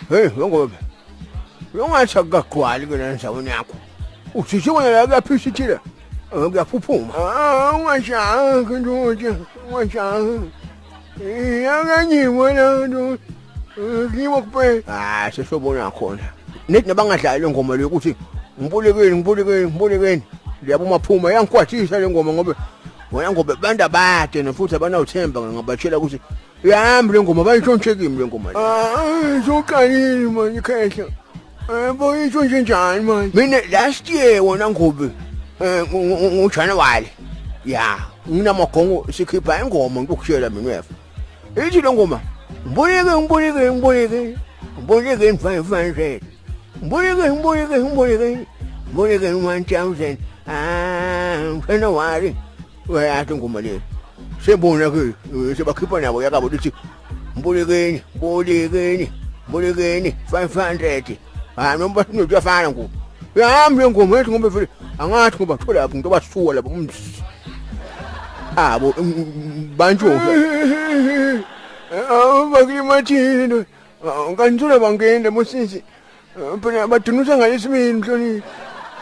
Hey, ngobe. Ungathi akugcwali ke lendzaweni yakho. Uthi wena la kuyaphishithile. Kuyaphuphuma. Ah, ungashaki ndoda, ungashaki. Yakanyiwe la ndoda. Ngiwo kuphela. Ah, sesobona khona. Nethi nabangadlali le ngoma le ukuthi ngibolekeni, ngibolekeni, ngibolekeni. Liyabo maphuma yangikwatisa le ngoma ngoba wena ngoba abantu abade futhi abanawuthemba ngabatshela ukuthi yami le ngoma bayitshontshe kimi le ngoma le. Ah, izoqalile manje khehla. Eh boyitshontshe njani manje? Mina last year wona ngobe ngoJanuary. Ya, nginamagongo sikhipha ingoma ngikutshela mina weva. Ithi le ngoma ngiboleke ngiboleke ngiboleke ngiboleke 500. Ngiboleke ngiboleke ngiboleke ngiboleke 1000. Ah, January. Uyayazi ingoma le. Sebona ke sebakhipha nabo yakabo lithi mbolekeni mbolekeni mbolekeni 500. Hayi noma sinotshafana ngoku. Yami le ngoma ethi ngoba vele angathi ngoba thola lapho ngento basuka lapho umsi. Abo banjwe. Awu bakulimathini. Kanjula bangende musisi. Phela badunusa ngalesibili mhloniphi.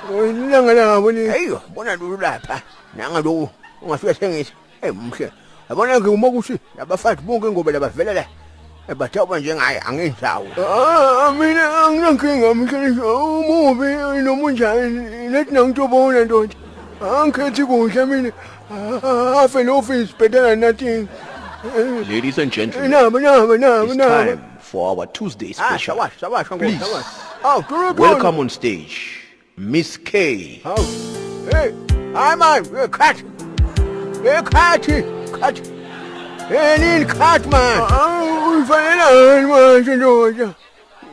Ilanga labo li. Eyo, bona lolu lapha. Nanga lo ungafika sengisa. Hey mhle. Yabona ke uma kuthi labafazi bonke ngoba labavela la. Batawuba njengaye angenzawo. Ah mina anginankinga mhloniphi. Umubi noma unjani lethi nangitobona ndoda. Angikhethi kuhle mina. Half an office better than nothing. Ladies and gentlemen, Naba naba naba it's naba. time for our Tuesday Ah, special. shabash shabash Please. shabash. Aw, dulu Welcome on stage, Miss K. Hawu. Hey, hayi man, hey cut. Hey cut, cut. Hey nini cut man. Uyifanelani manje ndoda?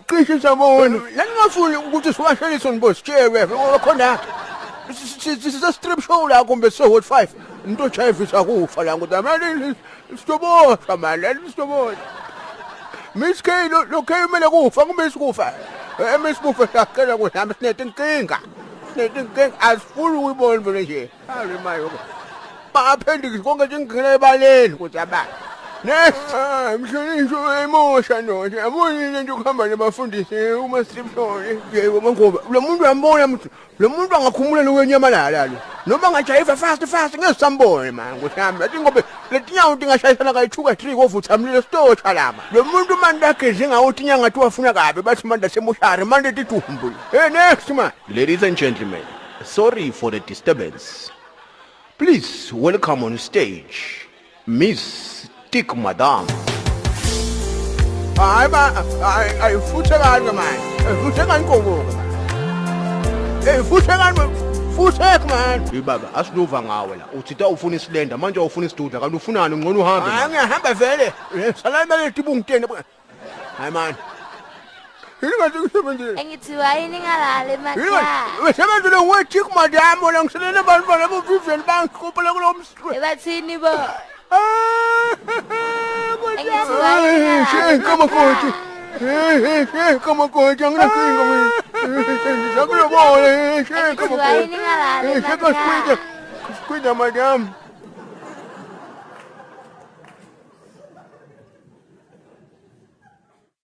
Cishe sabona. Laningafuni ukuthi siwashele nibo sitshelwe khona. Sise strip show la kumbe se hot 5. Into chayivisa kufa la ngoba manje sitoboshwa manje sitoboshwa. Miss K lo lo K kumele kufa kumbe sikufa. Miss kufa siyacela kuhamba sinetinkinga. Sinetinkinga asifuni ukuyibona vele nje. Hayi mayo. Ba appendix konke nje ngingena ebaleni ukuthi aba. Next, mhlonishwa emosha ndoda. Yabona lento kuhamba nabafundisi uma strip show. Yebo ngoba lo muntu uyambona mthi lo muntu angakhumula lokwenyamalala lo. Noma angajayiva fast fast ngeke sambone man ukuthi athi ngoba letinyawo tingashayisana kayi-2 ka-3 kovutha mlilo sitosha lama. Lo muntu manje ageze ngawo tinyanga athi wafuna kabi bathi manje asemoshari manje tidumbu. Hey next man. Ladies and gentlemen, sorry for the disturbance. Please welcome on stage Miss Tik Madam. Hayi ba hayi ayifuthekani manje. Ayifuthekani inkomo man. Hey futhekani futhek man. Hey baba, asinuva ngawe la. Uthi ta ufuna isilenda, manje awufuna isidudla, kanti ufunani ngcono uhambe. Hayi ngiyahamba vele. Salani bale tibungitene. Hayi man. Yini ngathi kusebenzile? Engithiwa yini ngalala emakhaya. Usebenzile wetik madam wena ngiselele abantu labo Vivian bangikhuphela kulo mswe. Ebathini bo? Hey, kamakoti. Hey, hey, hey, kamakoti anginankinga mina. Sakulobole, hey, Engithiwa kamakoti. yini ngalala Hey, emakhaya. skwida. Skwida madam.